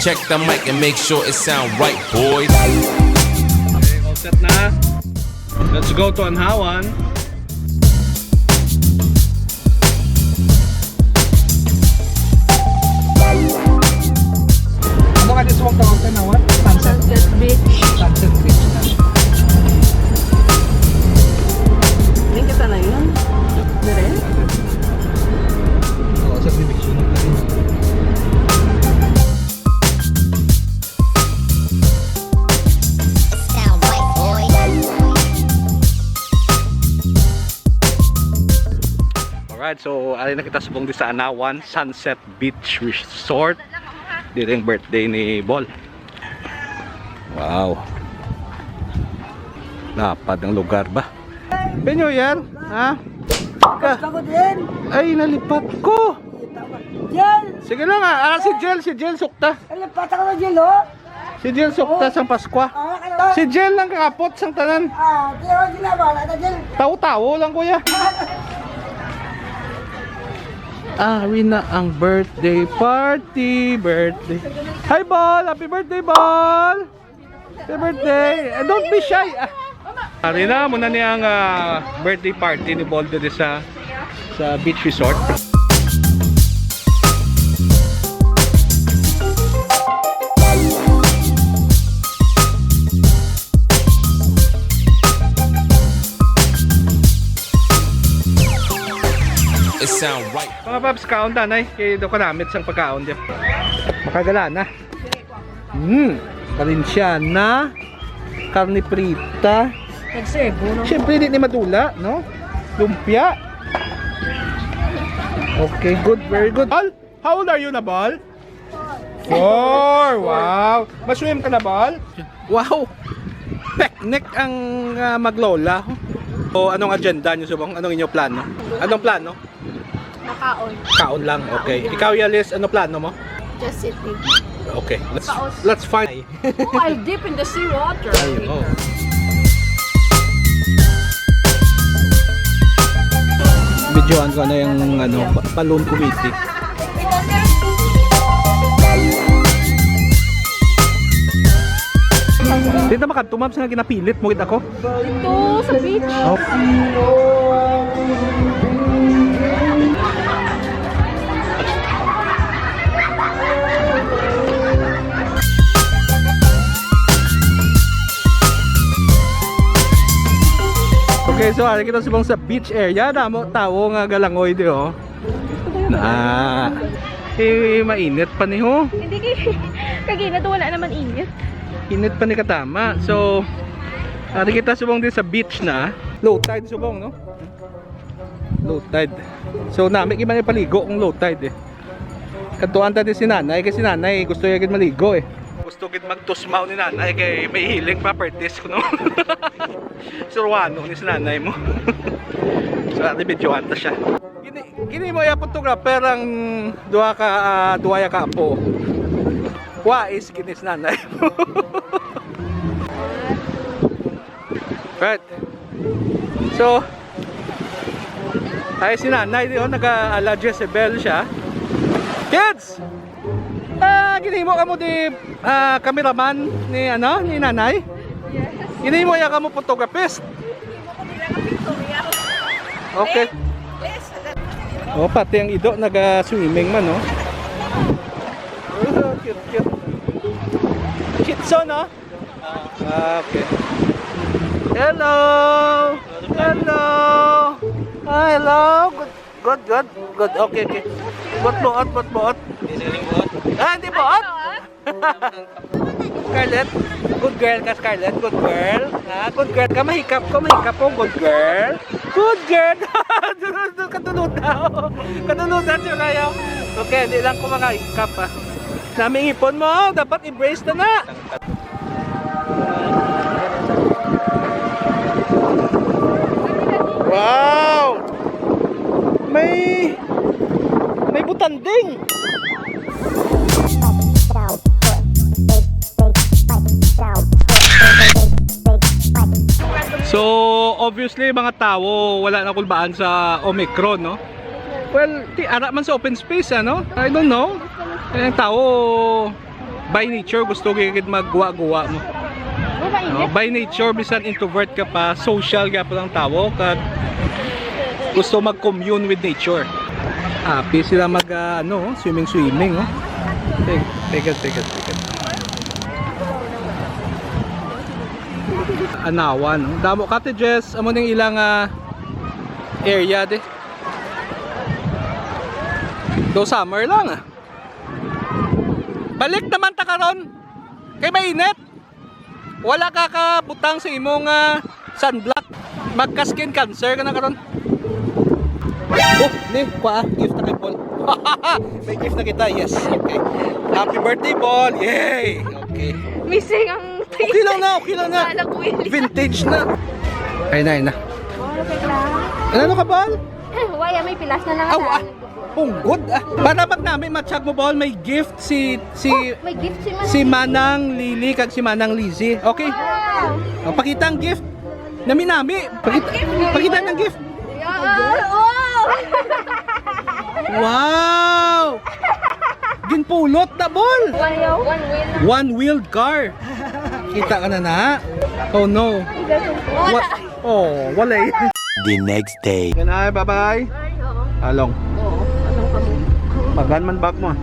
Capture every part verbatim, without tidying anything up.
Check the mic and make sure it sound right, boys. Okay, all set na. Let's go to Anhawan. Ano ka, this one tawag ka na, what? Sunset. Sunset Beach. Sunset Beach na. Yan kita na yun. Dire? Oo, sa beach na. Alright, so ari na kita subong di sa Anhawan Sunset Beach Resort. Diri ang birthday ni Bol. Wow. Lapad ang lugar ba? Happy New Year, ha? Ka- Ako din. Ay, nalipat ko. Jel! Sige lang, ah. Ah, si Jel, si Jel, sukta. Ano, patang na, Jel, oh? Si Jel, sukta sang Paskwa. Ah, ano? Si Jel lang kakapot sang tanan. Ah, di ako sila, wala na, Jel. Tawo-tawo lang, kuya. Ah, ari na ang birthday party, birthday. Hi, Bol! Happy birthday, Bol! Happy birthday! Eh, don't be shy! Ah. Ari na, muna ni ang ah, birthday party ni Bol diri sa sa beach resort. It sound right. Mga paps, kaon ta, nay. Kay do kanamit sang pagkaon di. Makagala na. Hmm. Valenciana. Karne prita. Nagsebo na. Siyempre, di ni madula, no? Lumpia. Okay, good, very good. Bol, how old are you na, Bol? Four. Wow. Maswim ka na, Bol? Wow. Picnic ang ah, maglola. O, anong agenda niyo subong? Anong inyo plano? Anong plano? Makaon. Kaon lang. Okay. Ikaw, Yalis, ano plano mo? Just sitting. Okay. Let's Kaos. let's find. Oh, I'll dip in the seawater. Ayun, oh. Videohan ko na yung ano, ba- balloon committee. Dito makadto, ma'am, sa ginapilit mo gid ako. Ito sa beach. Oh. Okay, so ari kita subong sa beach area. Damo tawo nga galangoy di, oh. Na, eh, mainit pa ni, ho. Hindi kay kagina to wala naman init. Init pa ni katama. So, ari kita subong din sa beach na. Low tide subong, no? Low tide. So, nami gid man paligo kung low tide eh. Kadtuan ta di si nanay, kay si nanay gusto niya gid maligo eh. Gusto gid magtusmaw ni nanay kay may healing properties kuno. Suruano ni si nanay mo. So, ate, videohan ta siya. Gini, gini mo ya photographer ang duha ka ah, duha ya ka apo. Wa is gini si nanay mo. Right. So, ay si nanay di, oh, nag-ala Jezebel siya. Kids! Ah, ginhimo kamo di ah, cameraman ni ano, ni nanay? Ginhimo ya kamo photograpist. Okay. Oh, pati ang ido naga-swimming man, oh. Oh, cute, cute. Shih Tzu, no? Ah, okay. Hello! Hello! Ah, hello! Good, good, good. Good, okay, okay. Buot, buot, buot, buot. Ah, hindi buot? Scarlett, good girl ka, Scarlett. Good girl. Ha? Good girl ka. Mahikap ko, mahikap ko. Good girl. Good girl. Doon, doon, katulog na ako. Katulog na siya kayo. Okay, di lang ko makahikap, ha. Nami ipon mo, dapat i-brace na na. Wow! May may butanding. So, obviously, mga tawo wala na kulbaan sa Omicron, no? Well, ti ara man sa open space, ano? I don't know. Eh, ang tawo, By nature, gusto gyud magguwa-guwa mo. Oh, mainit. No, by nature, bisan introvert ka pa, social gyapon ang tawo, kag gusto mag-commune with nature. Happy sila mag, ah, ano, swimming-swimming, oh. Tig-, tigad, tigad, tigad. Anawan, oh. Damo cottages, amo ning ilang, ah, area, di. Do summer lang, ah. Balik naman ta karon. Kay mainit. Wala ka kabutang sa imong, ah, sunblock. Magka-skin cancer ka na karon. Oh, ni, kwa, gift na kay Paul. May gift na kita, yes. Okay. Happy birthday, Paul. Yay! Okay. Missing ang Okay lang na, okay lang na. Anak Willie. Vintage na. Ay na, ay na. Ano ka, Paul? Wala, may pilas na lang. Aw, ah, punggod, ah. Para pag nami matchag mo, Paul, may gift si, si, Oh, may gift si Manang si Lily. Manang Lily kag si Manang Lizzie. Okay? Wow. Oh, pakita ang gift. Nami-nami. Pakita, pakita ang gift. Yeah. Oh. Wow! Ginpulot na, Bol! One wheel. One wheel. One wheeled car. Kita ka na na. Oh no. What? Oh, wala eh. The next day. Yan ay, bye-bye. Bye, oo. Along. Oo, along kami. Pagan man bag mo, ah.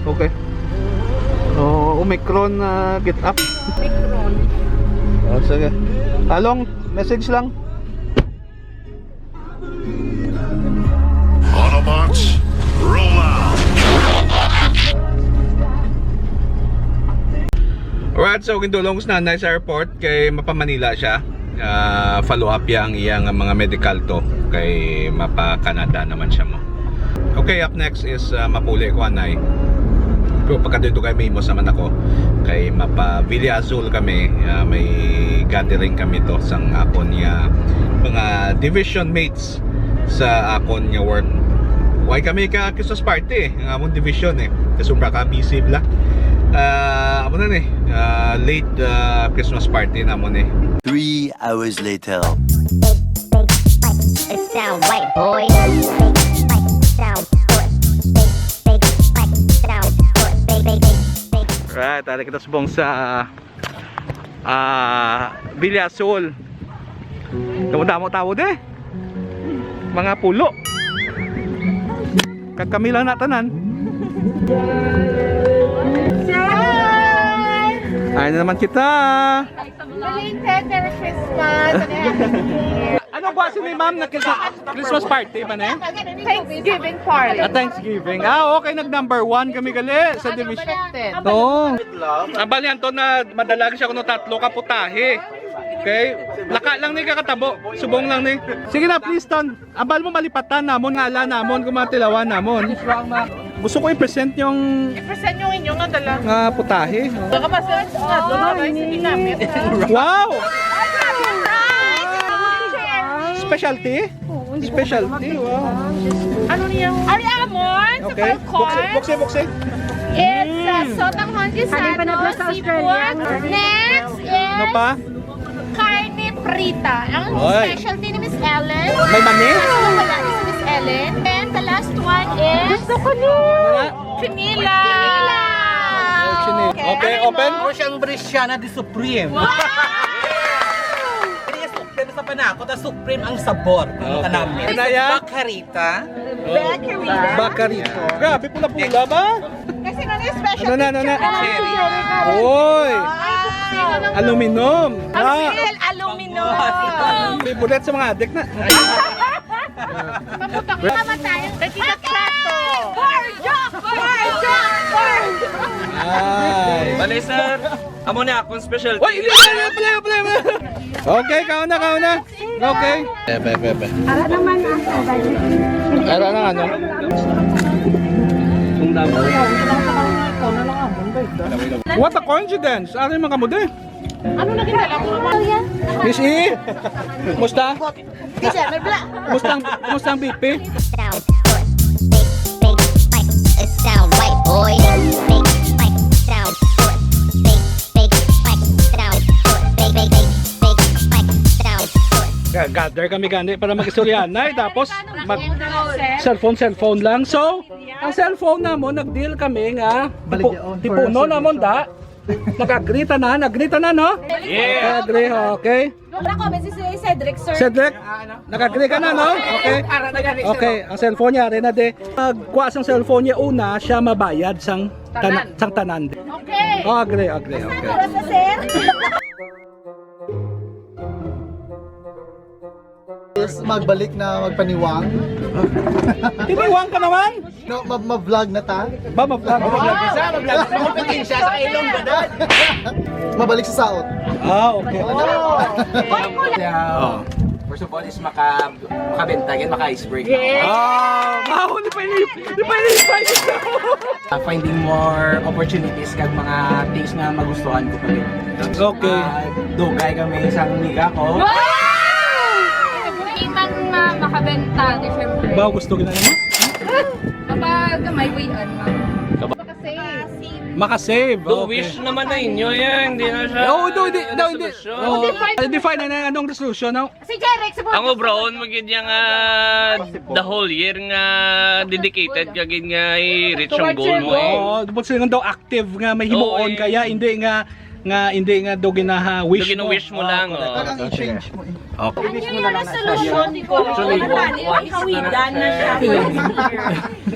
Okay. Oh, Omicron, ah, get up. Omicron. Oh, sige. Along, message lang. Autobots, roll out. Alright, so gindulong sa nanay sa airport kay mapa-Manila siya. Ah, follow up yang iyang mga medical to kay mapa-Canada naman siya mo. Okay, up next is, ah, mapuli ko anay. Pero pagkadto kay may imos naman ako kay mapa Villa Azul kami, ah, may gathering kami to sang akon nga mga division mates sa akon nga work. Why kami ka Christmas party? Ang among division eh. Kasi sobra ka busy bla. Ah, amo na ni. Ah, late, ah, Christmas party namon eh. Three hours later. Big, big, fight, it sound white boy. Big, fight, it sound sports. Big, big, fight, it sound sports. Big, big, big, big. Right, ari kita subong sa, ah, Villa Azul. Damo-damo tawo di. Mga pulo. Kag kami lang na tanan. Ay na naman kita. Belated Merry Christmas and a Happy New Year. Ano ba si ni ma'am na Christmas, Christmas party ba na eh? Thanksgiving party. Ah, Thanksgiving. Ah, okay, nag number one kami gali sa division. Unexpected. Oo. Ang bali, Anton, na madalag siya kuno tatlo ka putahe. Okay? Laka lang ni kakatabo. Subong lang ni. Sige na, please, Ton. Ambal mo malipatan namon, ngalan namon, kung mga tilawan namon. Gusto ko i-present yung I-present yung inyo nga dala. Nga putahe. Baka mas nga doon na tayo sa ginamit. Wow! Specialty? Specialty, wow. Ano niya? Ari amon sa Okay. Falcon. Buksi, buksi, buksi. It's, uh, Mm. Sotang Honji Ano yung Sano, panatlo sa Australia? Seafood. Next is Ano pa? Carne prita. Ang Oy. specialty ni Miss Ellen. May mani? Ano pala ni Miss Ellen? And the last one is Gusto ko nun. Ano nga? Kinilaw. Kinilaw. Kinilaw. Okay, Okay, ano open. mo? Ano siyang Brisiana de Supreme? Wow! Hindi, Supreme sa panakot, ang Supreme ang sabor. Ano Okay. ka namin? Ano yan? Bacarita. Oh. Bacarita. Bacarita. Grabe, pula-pula ba? Kasi nung special Ano na, ano na? picture na. Oy! Wow! Aluminum. Ang Ah! seal, aluminum. Favorite sa mga adik na. Pamutak naman tayo. Nagkikatsato. Barjo! Barjo! Barjo! Ay. Bali, sir. Amo na akong special. Oy, hindi, hindi, hindi, hindi, hindi. Okay, kaon na, kaon na. Okay. Pepe, pepe. Ara naman ang Ara na, ano? What a coincidence. Ari man kamo di. Ano na ginala mo? Miss E, musta? Di siya, may bla. Mustang, mustang B P? Sound sports. Big, big fight. It sound white boy. Big fight. Sound sports. Big, big fight. Sound sports. Big, big, big, big fight. Sound sports. Yeah, Gather kami gani para mag-istoryanay, tapos mag cellphone, cellphone lang. So, ang cellphone namon, nag-deal kami nga Baligyaon. Tipuno namon da. Nag-agree ta na, nag-agree ta na, no? Yeah. Okay, agree, okay. Wala ko, may si Cedric, sir. Cedric, nag-agree ka na, no? Okay. Okay, ang cellphone niya, rin na de. Magkuha sang cellphone niya una, siya mabayad sang tanan. Sang tanan. Okay. Oh, agree, agree, okay. Oras na, sir. Yes, magbalik na magpaniwang. Tiniwang ka naman? No, ma- ma-vlog na ta. Ba, ma-vlog? Mablog siya, mablog. Makupitin siya sa ilong ba doon? Mabalik sa saot. Ah, okay. First of all is maka makabenta, yan, maka-icebreaker. Ah, mahuli pa yun. Di pa yun. Uh, finding more opportunities kag mga things na magustuhan ko pa rin. Okay. Uh, dugay kami sa amiga ko. Hindi man ma- makabenta, di syempre. Ba, gusto ko na naman. Kapag may buwian, ma'am. Makasave. Do Okay. Wish naman na inyo yan, hindi na siya. Oo, do, di, do, hindi. Resolution. Oo. Define na anong resolution, no? Si Jeric, sa Ang obrahon mo gid niya nga the whole year nga dedicated ka gid nga i-reach ang goal mo eh. Oo, but sila daw active nga may himuon Oo, eh. Kaya hindi nga nga hindi nga do ginaha wish Do gina-wish mo lang, oh. Parang i-change mo eh. Okay. Ano yung resolution ko? Actually, yung kawidan na siya for this year.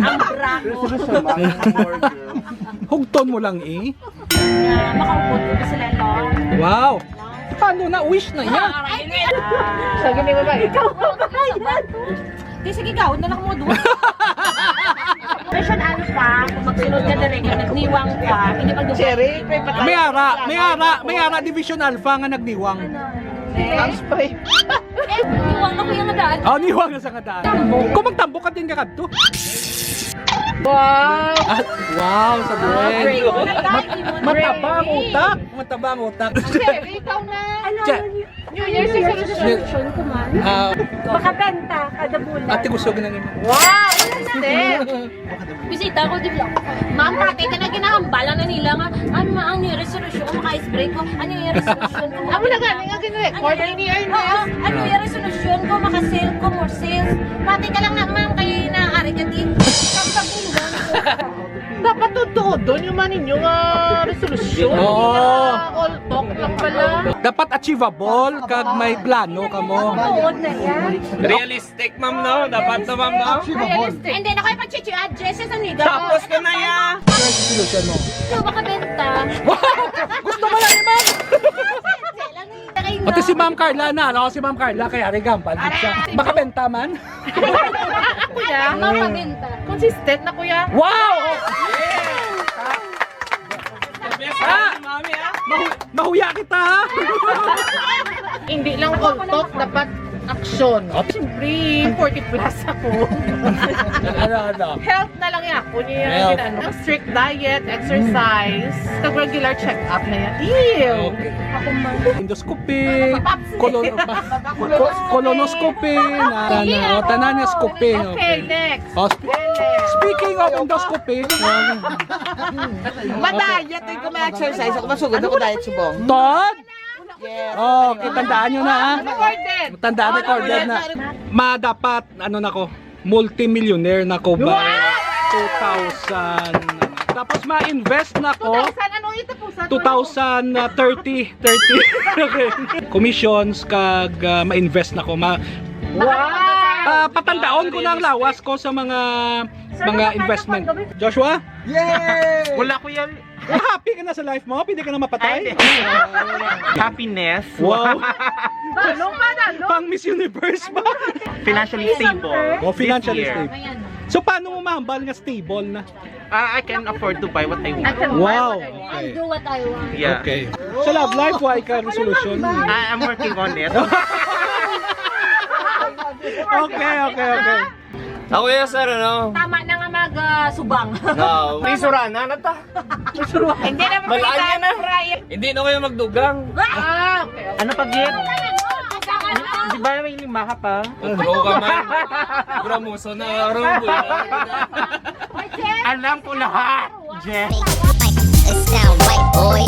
Ang brako. Hugton mo lang eh. Na makaupod ko sila, no? Wow. Paano na wish na yan? Sa gini mo ba? Ikaw ba yan? Di, sige, gawin na lang mo doon. Question, ano pa? Kung magsunod ka direct, nagniwang ka, hindi magdugay. May ara, may ara, may ara Division Alpha nga nagniwang. Ang spray. Eh, niwang ako yung nadaan. Oh, niwang na sa kadaan. Kung magtambok ka din ka kadto. Wow! Ah, wow, sa buhay. Mataba ang utak. Mataba ang utak. Sir, ikaw na. Ano, Check. New Year's resolution ko man. Ah, Makabenta kada bulan. Ate, gusto ko na nimo. Wow! Bisita ko, di ba? Ma'am, pati ka na ginahambala na nila nga, ano ma ang New Year's resolution ko, maka-ice break ko. Ano yung resolution ko? Amo na gani nga gin-record ni Ernest. Ano yung resolution ko, maka-sale ko, more sales. Pati ka lang na, ma'am, kayo yung naaari ka din. Dapat tuod-tuod doon yung man ninyo nga resolution. Oo. Hindi na all talk lang pala. Dapat achievable kag may plano ka mo. Tuod na yan. Realistic, ma'am, no? Dapat to, ma'am, no? Achievable. Hindi na kayo pag-chichiad, Jess, sa niga. Tapos ka na ya. Ano ang resolution mo? Ikaw makabenta. Gusto mo lang naman. Pati si Ma'am Carla na, no? Si Ma'am Carla kay Arigang, pandit siya. Makabenta man. Kuya, makabenta. Consistent na, kuya. Wow! Best friend, mami, ah. Mahu- mahuya kita, ha? Hindi lang all talk, dapat action. Siyempre, forty plus ako. Ano, ano? Health na lang yan. Ako niya Health. Ano, strict diet, exercise, kag regular check-up na yan. Ew! Okay. Ako man. Endoscopy, colon, colonoscopy, na, na, o, tanan nga scopy, Okay, okay. Next. O, sp- speaking of endoscopy, um, Madayat ay kung may exercise ako, masugod ako diet subong. Todd? Yes. Oh, okay, tandaan nyo na, ha? Recorded. Tandaan, recorded na. Ma, dapat, ano na ko, multimillionaire na ko by two thousand. Tapos ma-invest na ko Two thousand, ano yung tapusan? two thousand thirty, thirty. Okay. Commissions kag ah, ma-invest na ko. Ma Wow! ah, patandaon ko na ang lawas ko sa mga mga investment. Joshua, Yay! Wala ko yan. happy ka na sa life mo? Pwede ka na mapatay? Happiness. Wow. Balong pa, balong! Pang Miss Universe ba? Financially stable. O, financially This year. stable. So, paano mo mahambal nga stable na? Ah, I can afford to buy what I want. Wow. I'll do what I want. Yeah. Okay. Sa love life, why ka resolution? I am working on it. Okay, okay, okay. Ako yan, sir, ano? Tama na nga mag-subang. No. May surana na ta. Hindi na Malaan yan, ah. Hindi na kayo magdugang. Ah, okay. Ano pa, Gid? Ano? Di ba may lima ka pa? Bro ka man. Bro, muso na. Bro, buhay. Alam ko lahat, Jeff. It's now white boy.